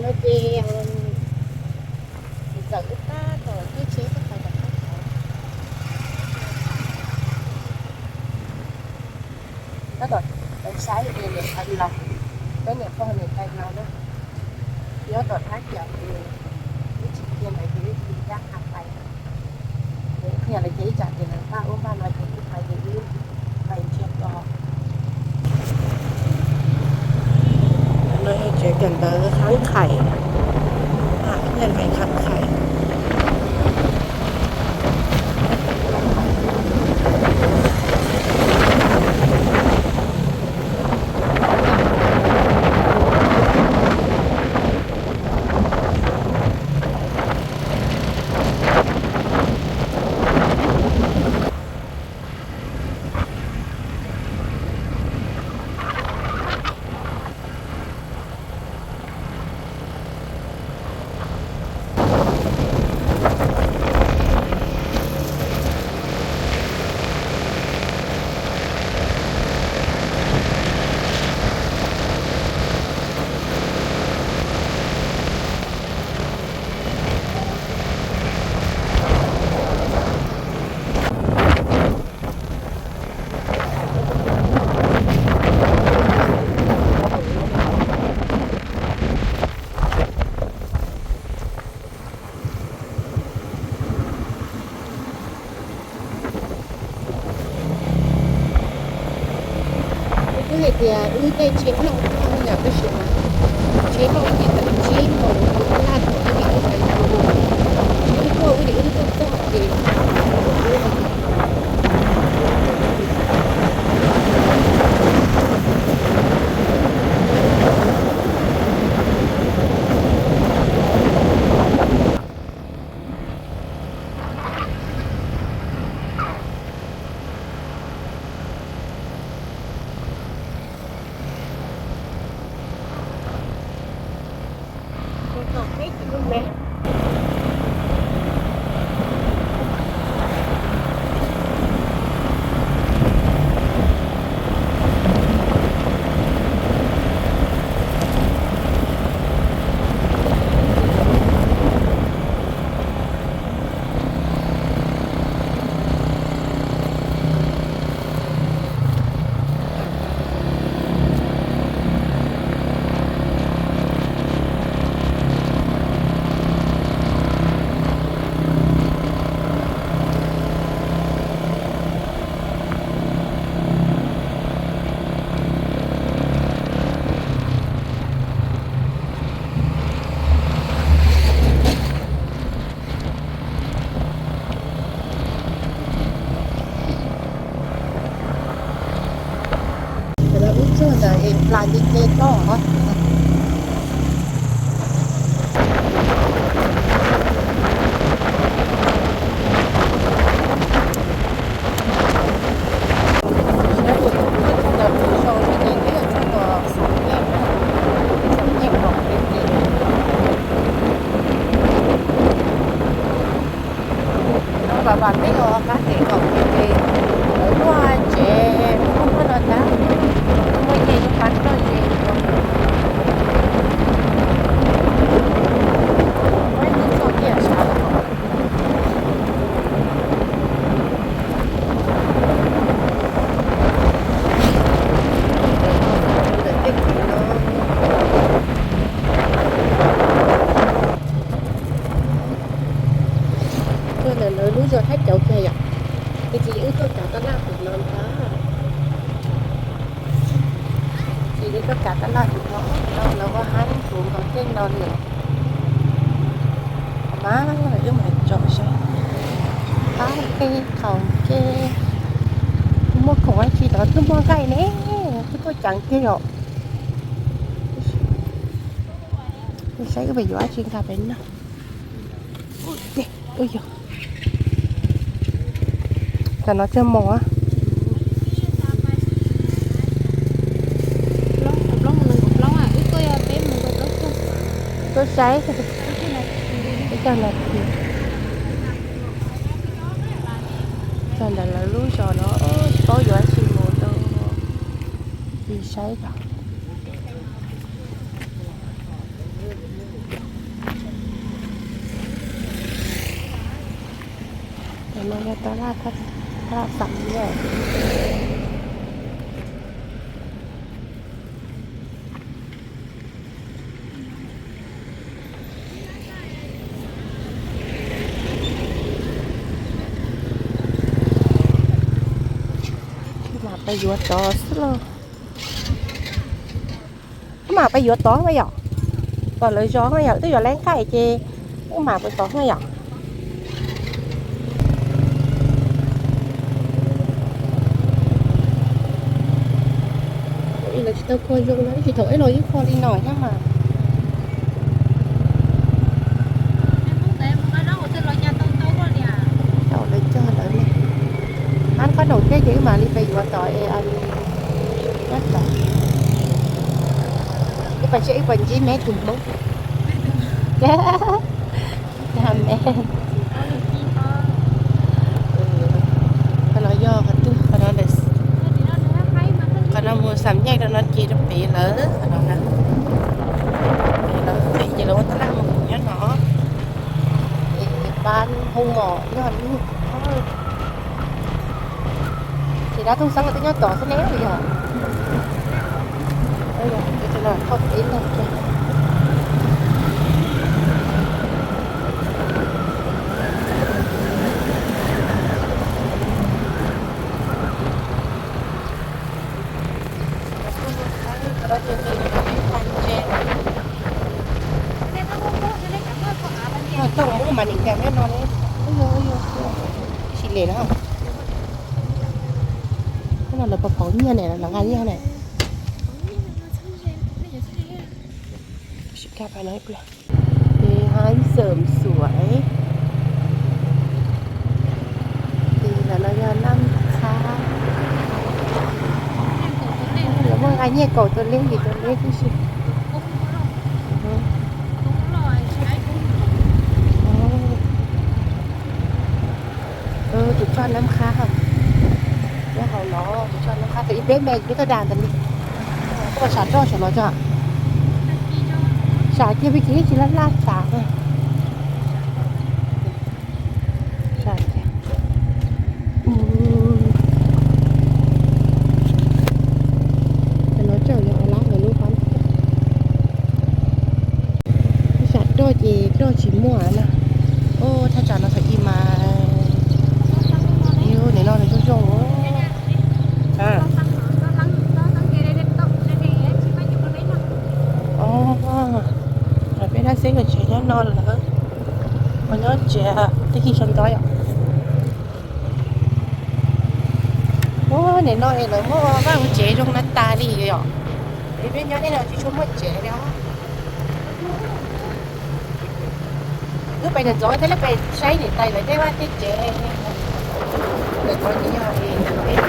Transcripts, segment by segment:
No ces txawm wb tab tom caij tsheb tuaj pais tom qab tod, tab tom saib es niam tais laus, peb niam pog niam tais laus na, nyob tom thab chaw ces wb tsis cia lawv ces wb cia li ncaj qha pais. Ces wb qhia lawv ces ib tsam ces lawv npaj ub npaj no ces wb pais ces wb pais ntsiag to. No yog tsev kawm ntawv Khab Khais, Khab Khais. Wb hais tias wb caij tsheb Nplog tuaj no yom, tab sis mas tsheb Nplog ces tawm tsib moos laj tuaj, wb ces wb tuaj, wb ces wb tuaj txog ces Wb txog ntawm es plas nce nce toj. Vam vam peb los qab tsev kom ces lawv muaj tsev muaj muaj no tab, muaj nyiaj yuav pab toj ces muaj ib txoj tiaj sav. Tuaj ntawm lawv lub zos thaj cauv kiag yom. Tab sis wb tuaj kav tab laj tim no ntag. Ces wb tuaj kav tab laj tim no, lawv ua hab kuv nkaus tej no li. Mas wb mam tsom saib qab qe qhaum ke, muaj khoom dab tsi los twb muaj nqaij ne, twb tuaj ceev kiag yom. Saib wb puas yuav dab tsi nqa pem no. Ua yog, tam no tsawg moos? Tuaj saib, peb caug nas this. Txog ntawm lawv lub zos no tsis paub yuav dab tsi mus rau, cia saib os. Tau laj, tau laj xam li. Wb mam pais yuav tod xwb lauj. Wb mam pais yuav tod na yom. Tom lawv zos na yom, twb yuav leej qaij ces wb mam pais tod na yom. Lawv tsis tau kho zoo na, ib tsis thaum ib los yeej kho li no thiab mas. Tau lawv cog lawv ne. Ab, qab noo thiab ces wb mam li pais yuav tod es nyob tod. Wb pais seb wb puas ntsib me tub Hmoob. Amen. Qhov no yog qhov twg? Qhov no, qhov no mus xam nyeej rau no ces rau pem lawm qhov no na. Pem lawm pem ces lawv ua tab laj mus nyob no. Es pab hoo mom nyob lub. Ces dab Tooj Xeeb twb nyob tod xwb ne yog. Thauj peb leeg kiag. Coj mus mas nim tias nyob no ne. Ib sim li no. Nyob no lawv pov phauv nyiaj ne, lawv nqa nyiaj ne. Sim kaj pa no ib pliag. Ces hab xawm xuav. Ces ntawm no yog Naj Qhab. Lawv muaj nqa nyiaj kaum tus leb, yim tus leb tib si. Tus tso Naj Qhab, nyob hauv no, tus tso Naj Qhab, tus ib peb me peb tuaj dag ntawd li. Koj sam roj saum no tso. Sam kiag peb kiag tsis laj laj sam. Cov no tseem yog lab lawv lub qab. Sam roj ces roj tsis muaj na. Thaj tsam no txham ib mas, nim no nws zoo zoo. Peb dab xeb koj tsev nyob no lawm, ho nyob tsev tag kis sawv ntxov yom. Ua nim no es lawv muaj vaj ua tsev zoo na tas li yom. Es peb nyob tej no tsis tshua muaj tsev li os. Wb pais ntxov thiab, wb pais saib niam tais lawv tej vaj tej tsev. Ntawm no ces yog peb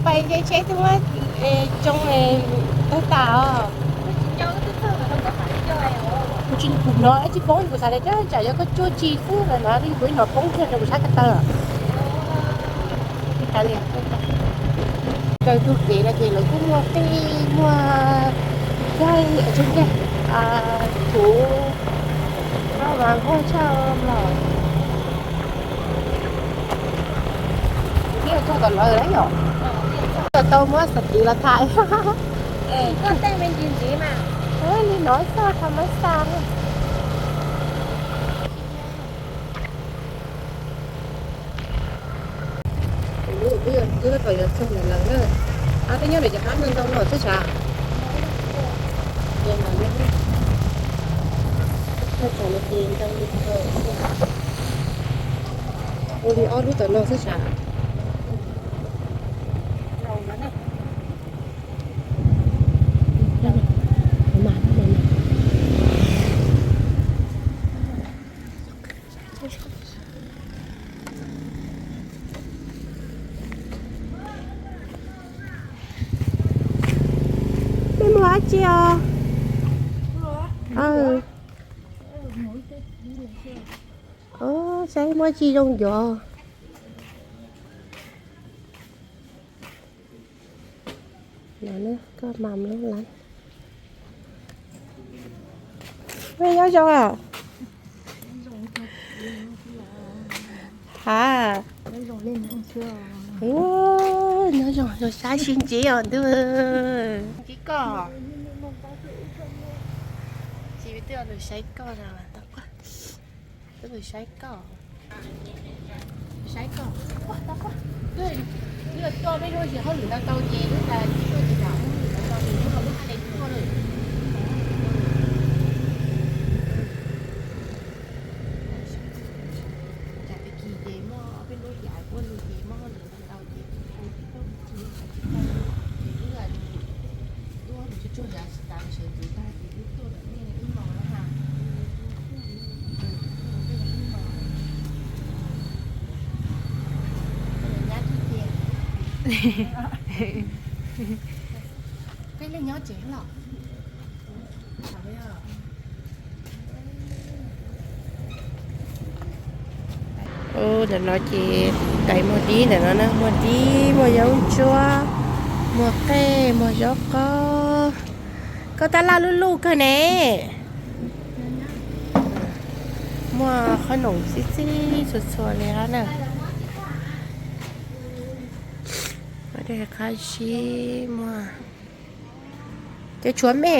Pais nce tsheb twb muab tsoo tawg tas os. Kuv tsis, kuv hnov tsis poob, kuv xav tias tsam yog koj tsuaj tsis xwb los hnov li kuv hnov poob kiag rau kuv sab ko taw. Raws tug kev no ces lawv kuj muaj tej muaj caij tsuj caij, txhuv, mas nquag tshaj los. Kuv thiaj txog tom lawv lawm yom. Tau muab xov tooj los tham. Li no xwb tham mas xav. Twb yog txog ntawm lawv na. Ab, twb nyob ntawm cov qab ntau ntau no xwb sav. Ua li ob lub tom no xwb sav. Tsi os. Saib muaj tsi zoo ncuav. Koj mam lub lab. Nyob zoo. Ha. Nyob zoo, zoo sab sib ntsib os ntuj. Ntsib koj. Tsis twb los saib koj, twb los saib koj. Saib koj. Twb tuaj peb lub zim hauj lwm ntau ntau ces lub tas tsis tuaj ces tsam hauj lwm ntau ntau ces lub los lub hais tuaj lawm. Tsam tag kis ces muaj peb lub yam ua lus ces muaj hauj lwm ntau ntau ces ces lub, lub tsuag tsuag yav tsis tas sawv ntxuv tag ces twb tuaj ntawm nej ib hmos na ha. Nyab tib tiag. Peb leej nyob tsev los? Ntawm no ces tais muag dib ntawm no na, muag dib, muag zaub ntsuab, muag qej, muag zaub qob. Koj tab laj lub luj kawg ne. Muaj qhob noom txhij txhij txhua txhua li hab na. Qab zib muag. Ces tshuav me,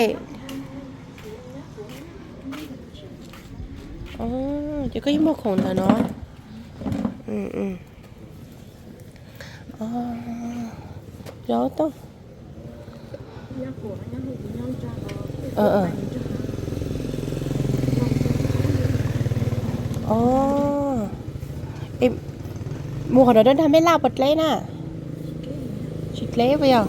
ces koj yeej muag khoom ntawm no. Zaub toj. Mus qhov no dab dag mej laj puas dleb na? Tsis dleb puas yog?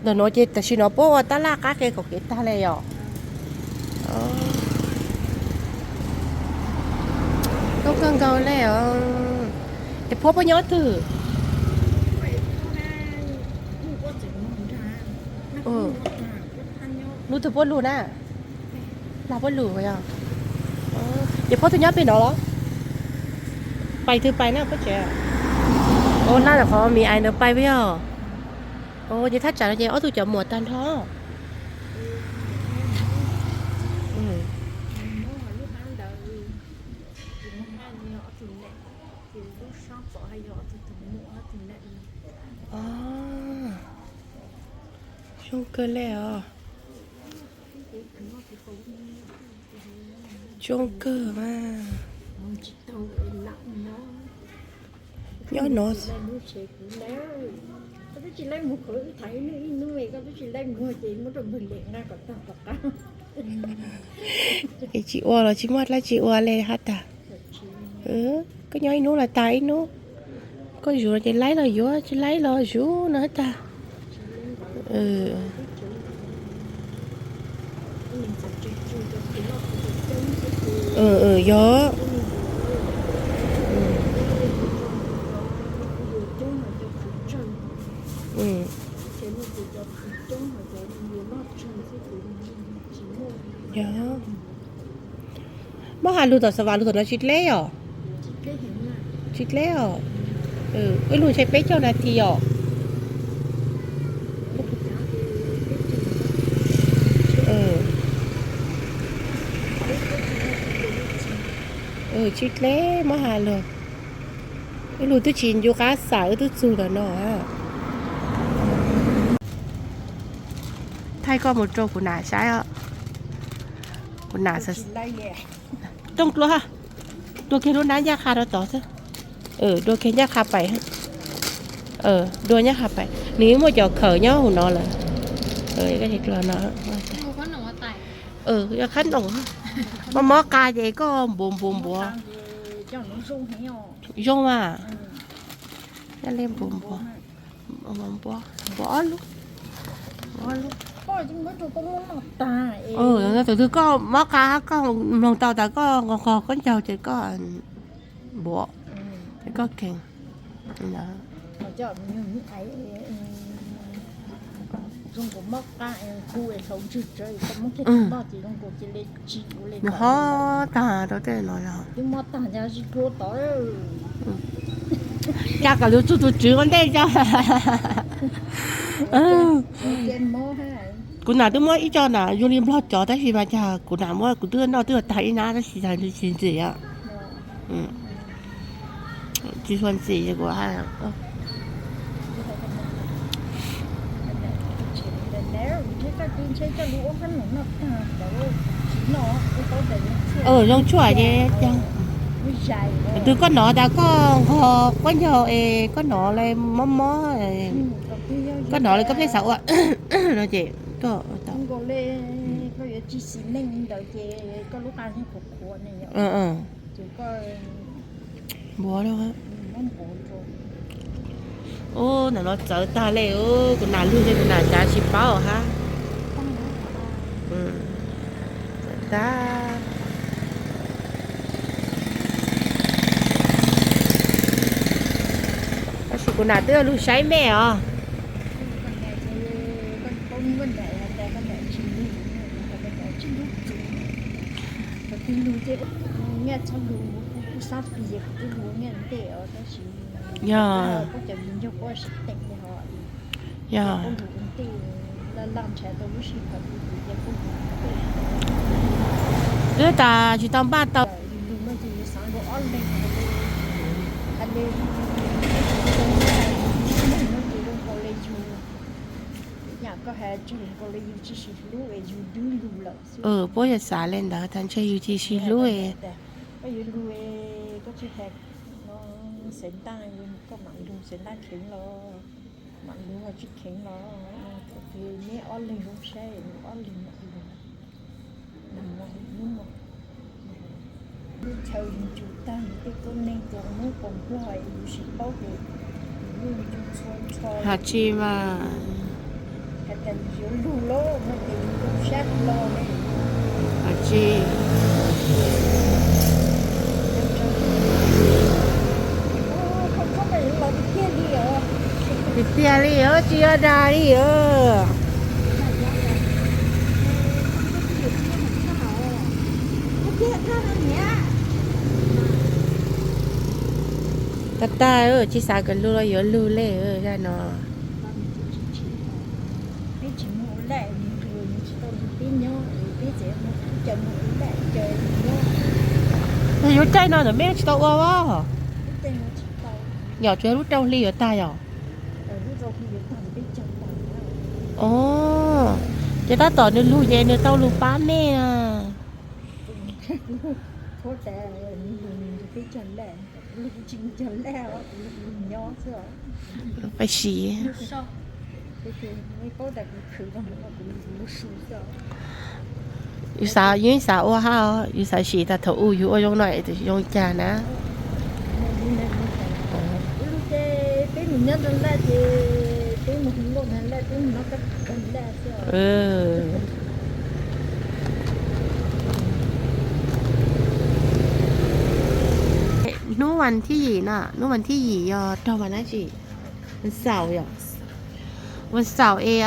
Ntawm no ces tam sim no puab ua tab laj qab ke kom kev tag le yom? Koob kawg nkaus le os. Es Phuab puab nyob twg? Lub twg puab lug na? Lag puab lug yog? Ces Phuab twb nyob pem no los? Pais twg pais na Phuab tsev? Ua laj qhov Mis Ais ntawd pais puas yog? Ces thaj tsam no ces ob tug cov muam tag nrho. Zoo kawg le os. Zoo kawg mas. Nyob no. Tsis ua los tsis muaj dab tsi ua li hab tag. Koj nyob ib hnub los tag ib hnub. Koj zuv los ces laib los yuav, tsis laib los zuv no hab tag. Yog. Yog. Mob has lug tom Xav Vas lug tom no tsis dleb os? Tsis dleb os. Wb lug ntshe peb caug nas this os. Tsis dleb mob has lug. Wb lug twb tsis ncu qab xam wb twb txug tom no. Thaij koj mus rau kuv nam saib os. Kuv nam, rooj dlua, dua kiag lub nab ncaj qha rau tod xwb. Dua kiag ncaj qha pais. Dua ncaj qha pais, nws muaj cov khawm nyob hauv no lawm. Dlua no, yog qhab noom, mob mob qa ces koj npuav npuav npuav. Zoo mas. Npuav npuav, npuav ob lub. Tus twg koj mob qa, koj mloog tau tas koj nqos nqos koj ncaug ces koj npuav, ces koj kheev. Coj me nyuam ais zoo nkaus mob qab, hu hlau ntswg tsawv, koj muab kiag tus noj ces zoo nkaus cia li tsis ua li. Nws hob tag rau tej no. Twb mob tag nrho zib dua tod. Cas kom lus txug tus tswv ua ntej cov. Kuv nam twb muab ib co nam zoo li nplog cov tab sis mas cas kuv nam muab kuv twb noj twb tag ib nab tab sis tsis ntxim. Tsis tshua ntxim kuv. Zoo tshuaj ces twb koj hnov tas koj nqos koj ncaug es koj hnov li mob mob, koj hnov li koj pheej xav ua no ces koj tau. Npuav. Ub, ntawm no txawv tag li, kuv nam lug ces kuv nam cav tsis paub hab. Txawv tag. Tab sis kuv nam twb lug saib mej os. Yog. Yog. Twb tas tsis tau npaj tau. Puab yog xav li ntawd tas ntshe yus tsis sib hlub. Koj yuav lug, koj tsis hais, xav ntaj, koj mam lug xav ntaj kheev los, mam lug ho tsis kheev los, thaum twg neb ob leeg zoo saib, ob leeg mam lug. Chaw yus cus tag, yus tej koob neeg rau hnub kaus nplog yus tsis paub ces yus muaj yus cus txhua txhua. Has tsis mas. Has tas yus yuav lug los no ces yus zoo sab hlo ne. Has tsis. Tiag tiag li os, tsis yog dag li os. Tag tag, tsis xav kom lug los yuav lug li zaj no. Yog yus caij no ntawm mej tsis tau ua os. Yog tsuas lub rau hli yuav tag yog. Os, ces tab tom nws lug ces nws tau lug pab mej na. Pab sim. Yus xav, yus xav ua hab, yus xav sim tas thaum u yus ua zoo no es zoo cas na. Hnub vas thib yim no, hnub vas thib yim yog raug vas dab tsi? Vas xaum yom. Vas xaum es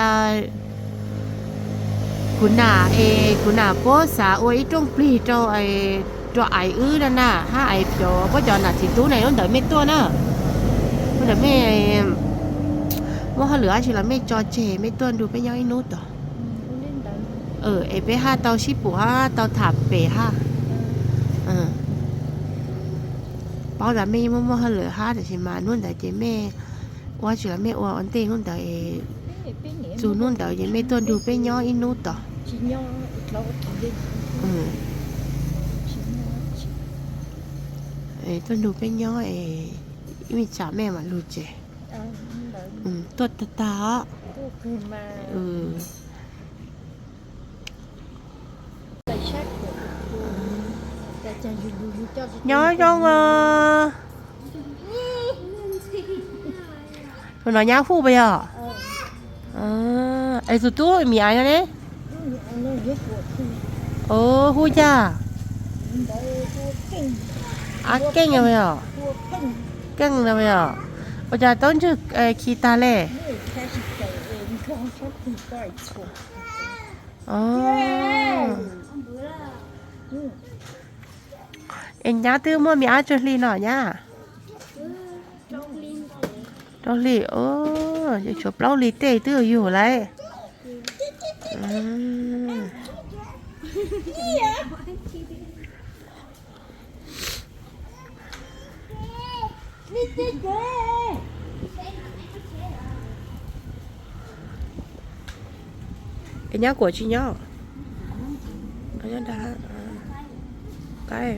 kuv nam es kuv nam puab xav ua ib rooj plig rau, rau aiv wb na na, hab aiv cov, puab cov nam txiv tub na, lub ntawd mej tuaj na. Lub ntawd mej muaj hauj lwm dab tsi los mej tso tseg mej tuaj nrug peb nyob ib hnub tod. Es peb hab tau sib pum hab tau tham pem hab. Paub tas mej muaj muaj hauj lwm hab, tab sis mas hnub ntawd ces mej ua dab tsi los mej ua ua ntej hnub ntawd es, txug hnub ntawd ces mej tuaj nrug peb nyob ib hnub tod. Tuaj nrug peb nyob es, ib me tsam mej mam lug tsev. Tuaj tag tag os. Nyob zoo os. Tus no nyab Huj puas yog? Es tus tub mi aiv no ne? Huj yog? Ab Keej no puas yog? Keej no puas yog? Ua cas taub ntswg khi tag li? Es nyab twb muaj me ab tsawg hli no nyab? Rau hli, tshuav plaub hli tej twb yug lawm. Es nyab Kuam tsis nyob? Nyob nrad. Qaib.